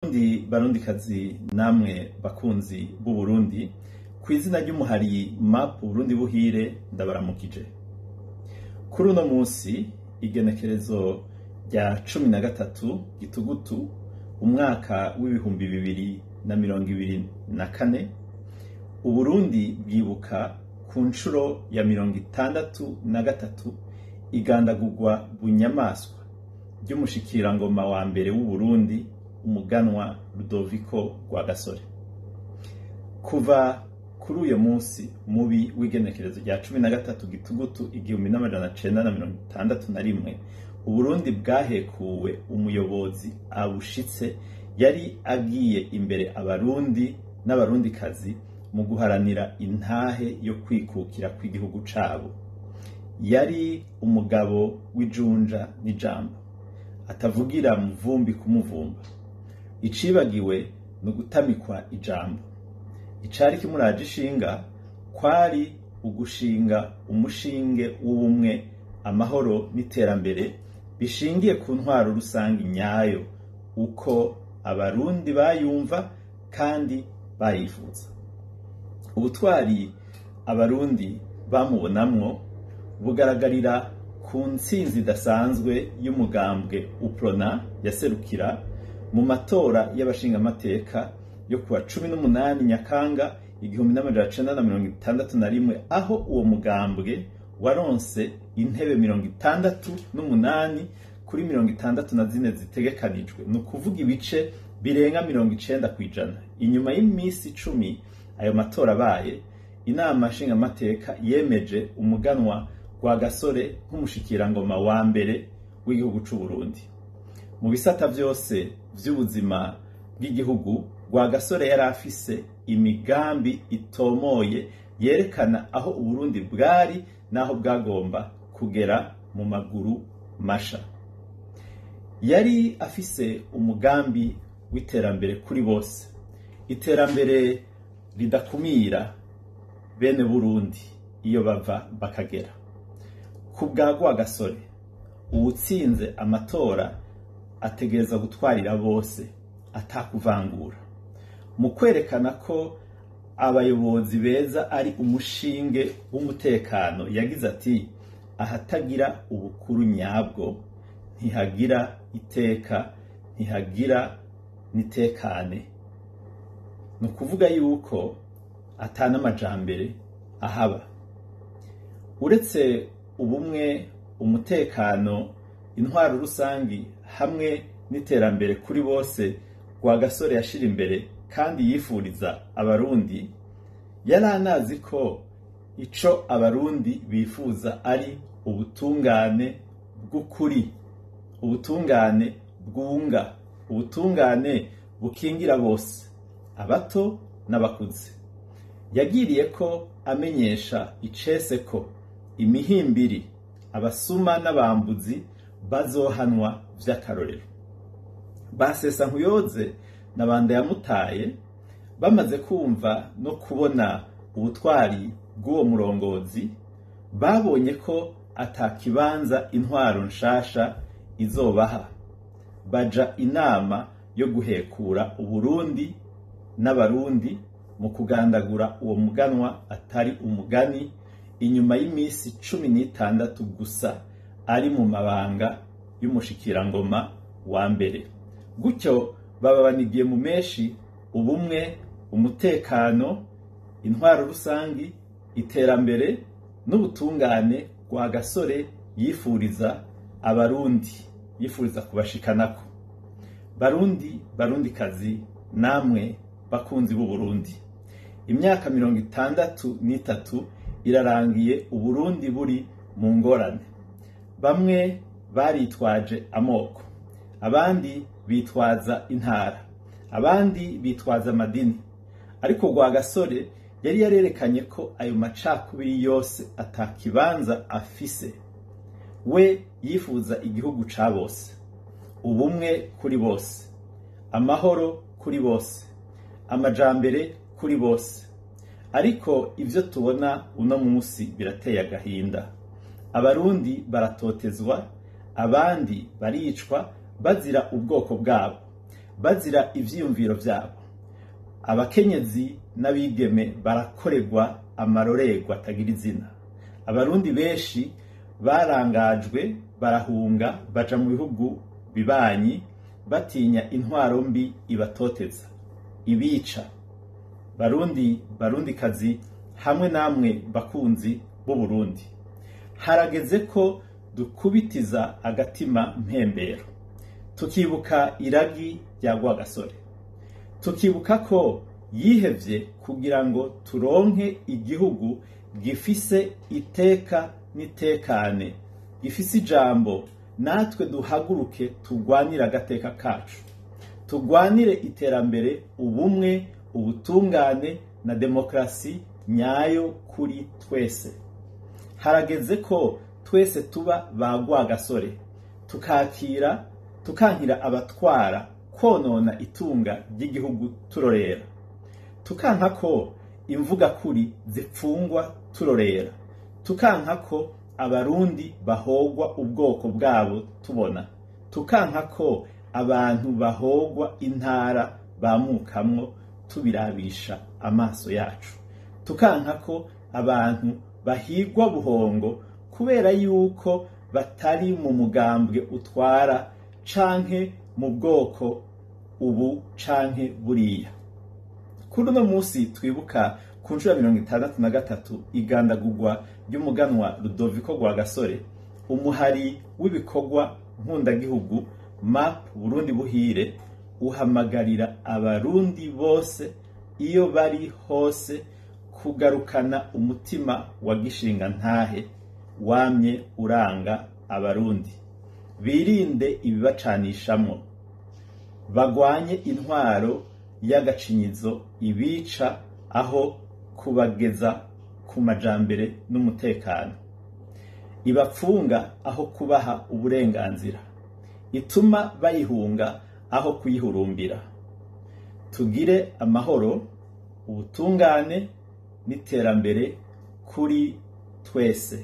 Barundi barundikazi namwe bakunzi b'Uburundi, kw'izina ry'umuhari MAP Burundi buhire ndabaramukije. Kuri uno musi igenekerezo rya 13 Gitugutu umwaka w'2024, Uburundi bwibuka ku nshuro ya 63 igandagurwa bunyamaswa ry'umushikirangoma wa mbere w'Uburundi, umuganwa Rudoviko Rwagasore. Kuva kuri uyo munsi mubi w'igenekerezo rya 13 Gitugutu 1961, Uburundi bwahekuwe umuyobozi abushitse yari agiye imbere abarundi n'abarundikazi mu guharanira intahe yo kwikukira kw'igihugu cabo. Yari umugabo w'ijunja n'ijambo, atavugira muvumbi kumuvumba. Icibagiwe ni ugutamikwa ijambo. Icari kimuraje ishinga kwari ugushinga umushinge w'ubumwe, amahoro n'iterambere bishingiye ku ntwaro rusange nyayo, uko abarundi bayumva kandi bayifuza. Ubutwari abarundi bamubonamwo bugaragarira ku ntsinzi idasanzwe y'umugambwe UPRONA yaserukira mu matora y'abashingamateka yo kuwa 18 Nyakanga 1961, aho uwo mugambwe waronse intebe 68 kuri 64 zitegekanijwe, ni ukuvuga ibice birenga 90%. Inyuma y'imisi 10 ayo matora abaye, inama nshingamateka yemeje umuganwa Rwagasore nk'umushikirangoma wa mbere w'igihugu c'Uburundi. Mu bisata vyose vy'ubuzima bw'igihugu, Rwagasore yari afise imigambi itomoye yerekana aho Uburundi bwari n'aho bwagomba kugera mu maguru masha. Yari afise umugambi w'iterambere kuri bose, iterambere ridakumira bene Burundi iyo bava bakagera. Ku bwa Rwagasore, uwutsinze amatora ategereza gutwarira bose atakuvangura. Mu kwerekana ko abayobozi beza ari umushinge w'umutekano, yagize ati: ahatagira ubukuru nyabwo ntihagira iteka, ntihagira nitekane. Ni ukuvuga yuko atanamajambere ahaba. Uretse ubumwe, umutekano, intwaro rusangi hamwe n'iterambere kuri bose Rwagasore yashira imbere kandi yifuriza abarundi, yari anazi ko ico abarundi bifuza ari ubutungane bw'ukuri, ubutungane bwunga, ubutungane bukingira bose, abato n'abakuze. Yagiriye ko amenyesha icese ko imihimbiri, abasuma n'abambuzi bazohanwa vy'akarorero. Basesa Nkuyoze na Banda yamutaye bamaze kumva no kubona ubutwari bw'uwo murongozi, babonye ko atakibanza intwaro nshasha izobaha, baja inama yo guhekura Uburundi n'abarundi mu kugandagura uwo muganwa atari umugani, inyuma y'imisi 16 gusa ari mu mabanga y'umushikirangoma wa mbere. Gutyo baba banigiye mu menshi ubumwe, umutekano, intwaro rusangi, iterambere n'ubutungane Rwagasore yifuriza abarundi, yifuriza kubashikanako. Barundi, barundikazi namwe bakunzi b'Uburundi, imyaka 63 irarangiye Uburundi buri mu ngorane. Bamwe baritwaje amoko, abandi bitwaza intara, abandi bitwaza amadini, ariko Rwagasore yari yarerekanye ko ayo macakubiri yose atakibanza afise. We yifuza igihugu ca bose, ubumwe kuri bose, amahoro kuri bose, amajambere kuri bose. Ariko ivyo tubona uno munsi birateye agahinda. Abarundi baratotezwa, abandi baricwa bazira ubwoko bwabo. bazira ivyiyumviro vyabo. Abakenyezi n'abigeme barakorerwa amarorerwa atagira izina. Abarundi benshi barangajwe, barahunga, baja mu bihugu bibanyi batinya intwaro mbi ibatoteza, ibica. Barundi, barundikazi, hamwe namwe bakunzi b'Uburundi, harageze ko dukubitiza agatima mpembero, tukibuka iragi rya Rwagasore, tukibuka ko yihevye kugira ngo turonke igihugu gifise iteka n'itekane, gifise ijambo. Natwe duhaguruke turwanire agateka kacu, turwanire iterambere, ubumwe, ubutungane na demokarasi nyayo kuri twese. Harageze ko twese tuba ba Rwagasore, tukakira tukankira abatwara konona itunga ry'igihugu turorera, tukanka ko imvugakuri zipfungwa turorera, tukanka ko abarundi bahogwa ubwoko bwabo tubona, tukanka ko abantu bahogwa intara bamukamwo tubirabisha amaso yacu, tukanka ko abantu bahigwa buhongo kubera yuko batari mu mugambwe utwara canke mu bwoko ubu canke buriya. Kuri uno munsi twibuka ku nshuro ya 63 igandagurwa ry'umuganwa Rudoviko Rwagasore, umuhari w'ibikorwa nkundagihugu MAP Burundi Buhire uhamagarira abarundi bose iyo bari hose kugarukana umutima wa gishinga ntahe wamye uranga abarundi, birinde ibibacanishamwo, bagwanye intwaro y'agacinyizo ibica aho kubageza ku majambere n'umutekano, ibapfunga aho kubaha uburenganzira, ituma bayihunga aho kuyihurumbira. Tugire amahoro, ubutungane n'iterambere kuri twese.